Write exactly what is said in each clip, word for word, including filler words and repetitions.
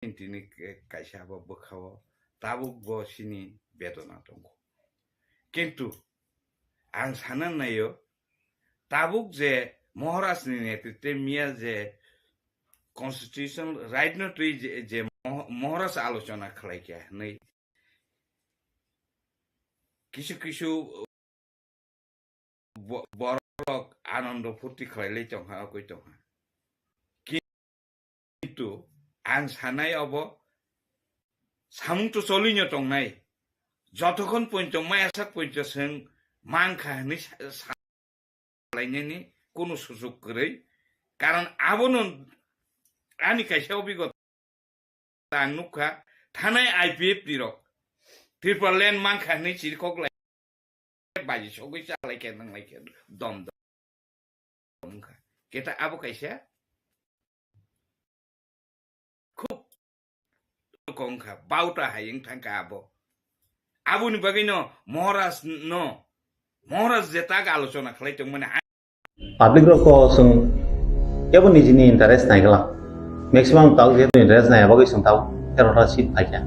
tini kaisa bo bwkhao tabuk bo chini bedona tongo. Kintu ang sana naio, tabuk je Maharaj ni netritwe miya je constitution right no twi je, je Mo-, Maharaj alochona khlai kha hinwi kisu kisu bo-, borok anondo phurti khlailai tongkha, okoi tongkha. Kintu ang sanai obo samung to cholino tongnai. Jotokhon poito mayasak poito chwng mankha hinwi sa-, sa-, lainani kunu sujuk kwrwi. Karon abono ani kaisa obigota ang nukha, thanai I P F T rok Tripura land mankha hinwi chirikhok lai, baji sogwi chalai khe nanglai khe dom dom wngkha. Keta abo kaisa khub wngkha, bauta hai wng thangkha abo. Aboni bagwino Maharaj no, Maharaj je tak alochona khlai tongmani. Public rok to chwng kebo nijini interest naikla. Maximum tao jehetu interest nai, bagwi chwng tao terota seat phaikha.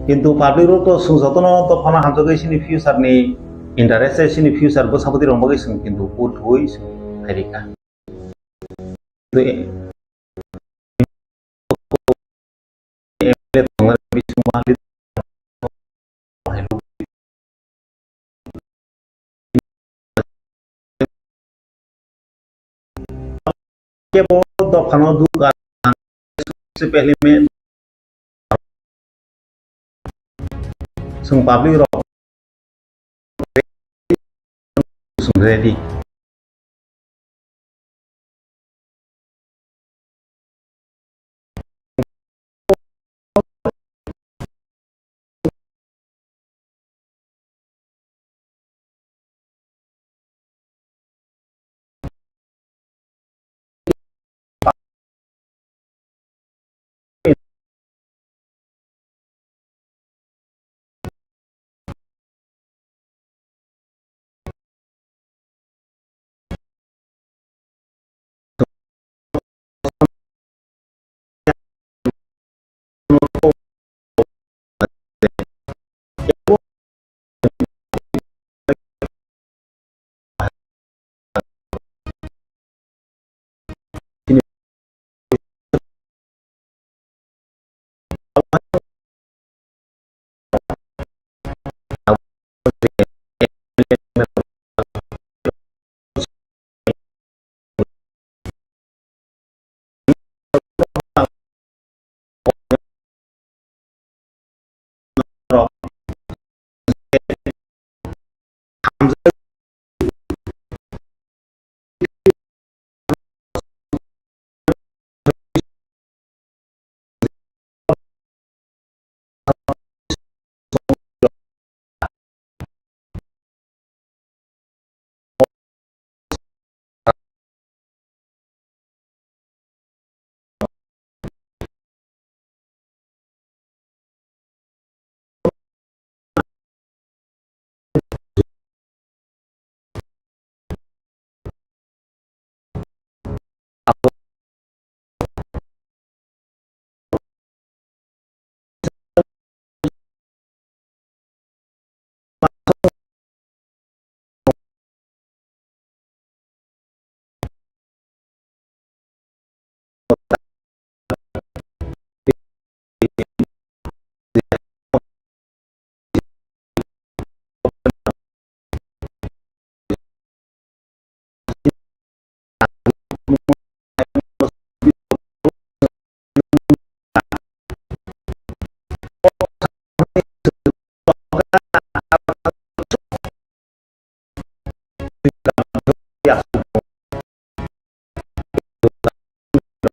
Kintu public rok to chwng jotono to phano hamjagwi chini future ni interest se chini future bwsa bwtwi rok bagwi chwng kintu vote rwi chwng phairikha. Kebo dophano duk ar se pehli me chwng public rok chwng ready.